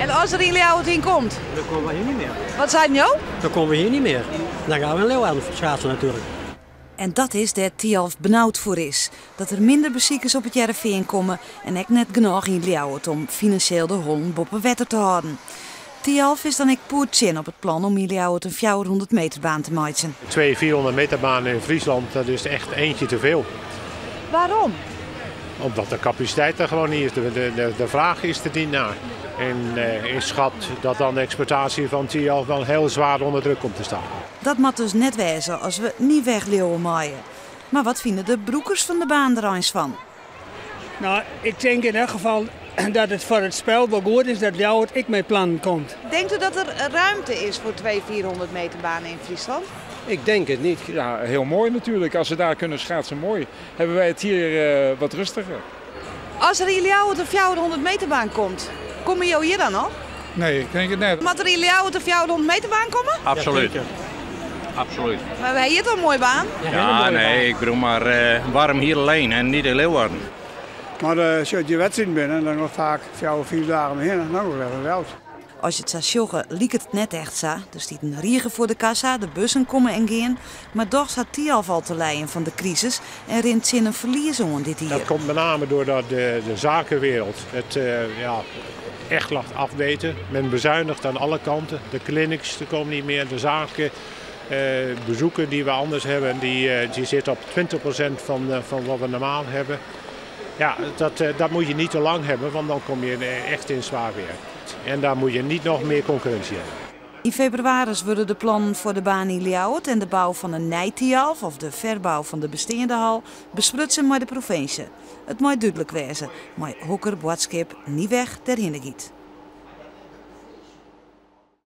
En as der yn Ljouwert ien komt? Dan komme we hjir net mear. Wat seinen jo? Dan komme we hjir net mear. Dan gean we yn Leeuwarden schaatsen natuerlik. En dat is dêr't Thialf benaud foar is. Dat der minder besikers op It Hearrenfean komme en ek net genôch yn Ljouwert om finansjeel de hollen boppe wetter te hâlden. Thialf is dan ek poer tsjin op it plan om yn Ljouwert in 400 meter baan te meitsjen. Twee 400 meter banen in Friesland, dat is echt eentje te veel. Waarom? Omdat de capaciteit er gewoon niet is. De vraag is er niet naar. En ik schat dat dan de exploitatie van Thialf wel heel zwaar onder druk komt te staan. Dat moat dus net wêze as we net weg leauwe meie. Mar wat fine de brûkers fan de baan der eins fan? Nou, ik tink yn elk gefal dat it foar it spul wol goed is dat Ljouwert ek mei plannen komt. Denkt u dat der romte is foar twee 400 meter banen yn Fryslân? Ik denk het niet. Ja, heel mooi natuurlijk. Als ze daar kunnen schaatsen, mooi. Hebben wij het hier wat rustiger. As der yn Ljouwert in 400 meter baan komt, komme jo hjir dan noch? Nee, ik tink it net. Moat der yn Ljouwert in 400 meter baan komme? Absoluut. Absoluut. Mar wy ha hjir toch in moaie baan? Ja, nee, ik bedoel mar waarom hier alleen en niet in Leeuwarden? Mar as je wedstriden binne, dan noch faak 4, 5 dagen hinne, dan wol ik even Ljouwert. As je it sa sjogge, liket it net echt sa. Der stiet in rige foar de kassa, de bussen komme en gean. Mar dochs hat Thialf al te lijen fan de krisis en rint tsjin in ferlies oan dit Dat jier. komt met name doordat de zakenwereld het, ja, echt laat afweten. Men bezuinigt aan alle kanten. De clinics die komen niet meer, de zaken, bezoeken die we anders hebben, die zitten op 20% van wat we normaal hebben. Ja, dat moet je niet te lang hebben, want dan kom je echt in zwaar weer. En daar moet je niet nog meer concurrentie hebben. Yn febrewaris wurde de plannen foar de baan yn Ljouwert en de bou fan in nij Thialf of de ferbou fan de besteande hal besprutsen mei de provinsje. It mei dúdlik wêze, mei hokker boadskip Nieweg derhinne giet.